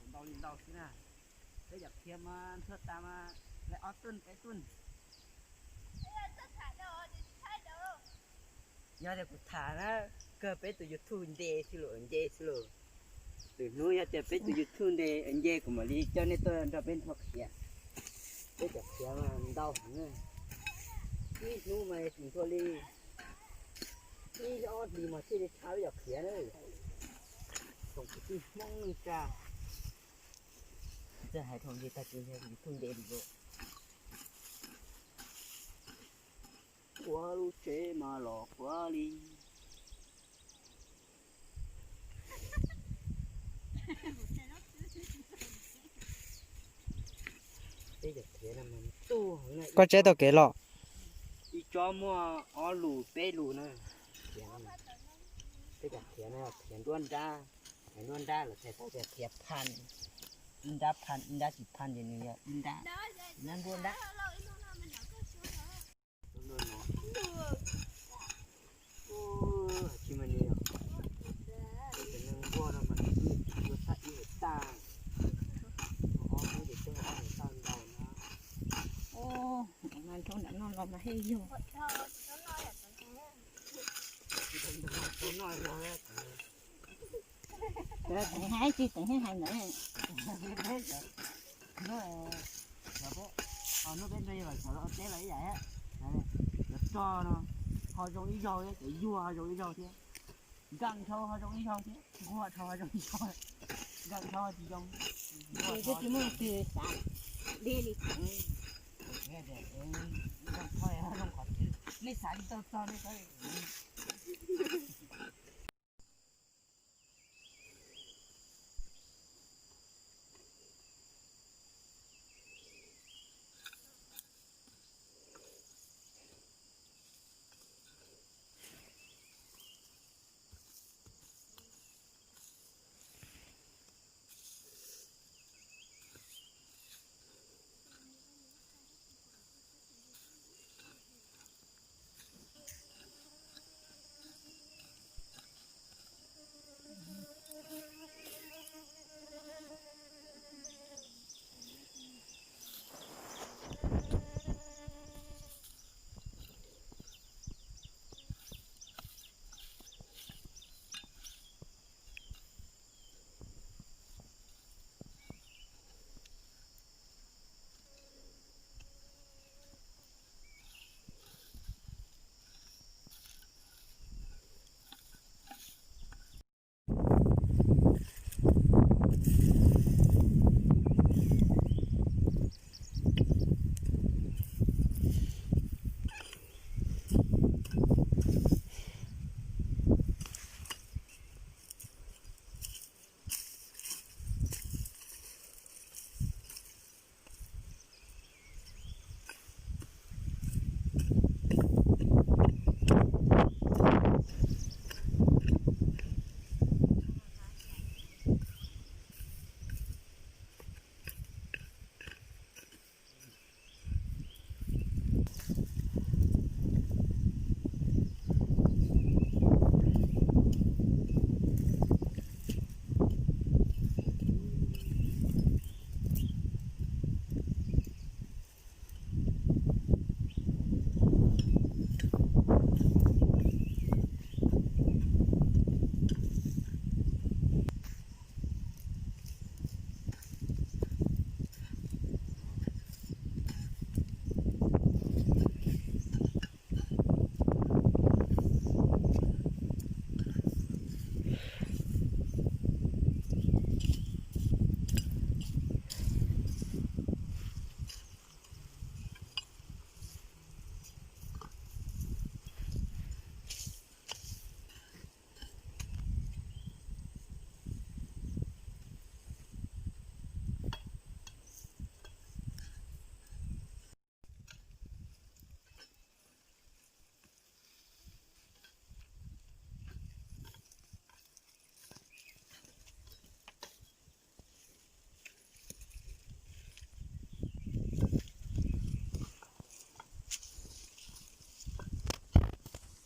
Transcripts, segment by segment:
Ntau li ntau xwb na. Peb cov khiav mas ntuag tas mas lawv ob tuj peb tuj. Yog tias kuv tham na, kawg peb tus YouTube nce xwb los nce xwb los. Lwm hnub yog tias peb tus YouTube nce nce kuv mam li coj nej tuaj nrog peb nrog khiav. Peb cov khiav mas ntau heev na. Ib hnub mas tsis ntuag li ib ob hlis mas thiaj li tshaj peb cov khiav na. Tsoom kwv tij Hmoob neej tsa, txawj hais thaum nce tag kis yog YouTube nce lawm. Qhuav lub tsev mas los qhuav li. Koj tseb tau kev los? Ib tsob muaj ob lus peb lus na. Peb cov khiav no khiav nruab nrab, khiav nruab nrab lawv txhais tau tias khiav phaj, ib nrab phaj ib nrab tsis phaj ces nws yog ib nrab, nrab nruab nrab. Tsis mas nws, neeg nquag no mas nws ua tag ib hais tag, ob hnub ces coj ob hais tag ntau na. Mas nrau nram no los mas he yog. Teev hais tsis teev hais ntawd. Hnub peb nrog yawg Vam Xyov los ua teb los ib yam, cov rog no ho zoo ib zaug thiab, cov yuag ho zoo ib zaug thiab, nkaaj dhau ho zoo ib zaug thiab, nquag dhau ho zoo ib zaug, nkaaj dhau tsis zoo, nquag dhau tsis muaj leej twg xav deb li. Nkaaj dhau zoo qhov twg nej xav tsis tau txog nej.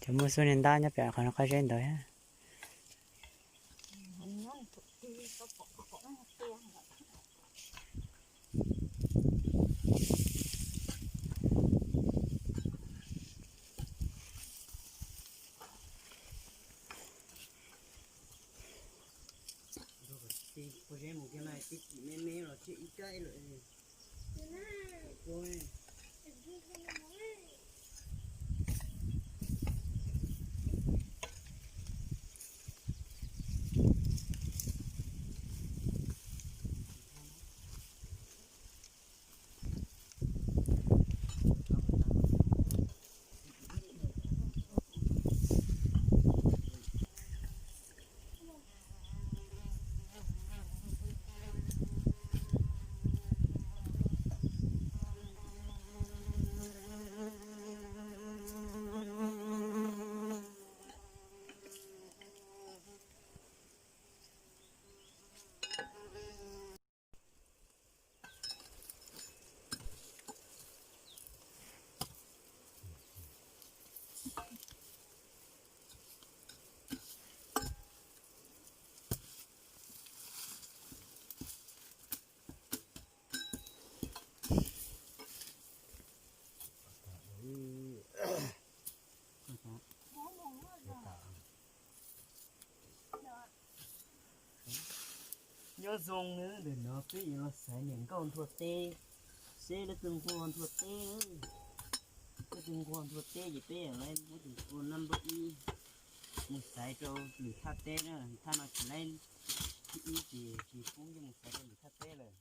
Cov muaj xub niag ntab nyob pem qhov no qab zeb ntawd. Mus kiag mas tib cim me me los tseg ib kaib lawm. Nyob zoo nawb, ntawm no peb yuav los xaiv niam nkauj nthua teb, seb leej twg nquag nthua teb. Leej twg nquag nthua teb ces peb yuav muab tus nquag nab npawb ib mus xaiv rau lwm thaj teb na. Thaj no tsis laib, thib ib ces tsis pub coj mus xaiv rau lwm thaj teb lawm.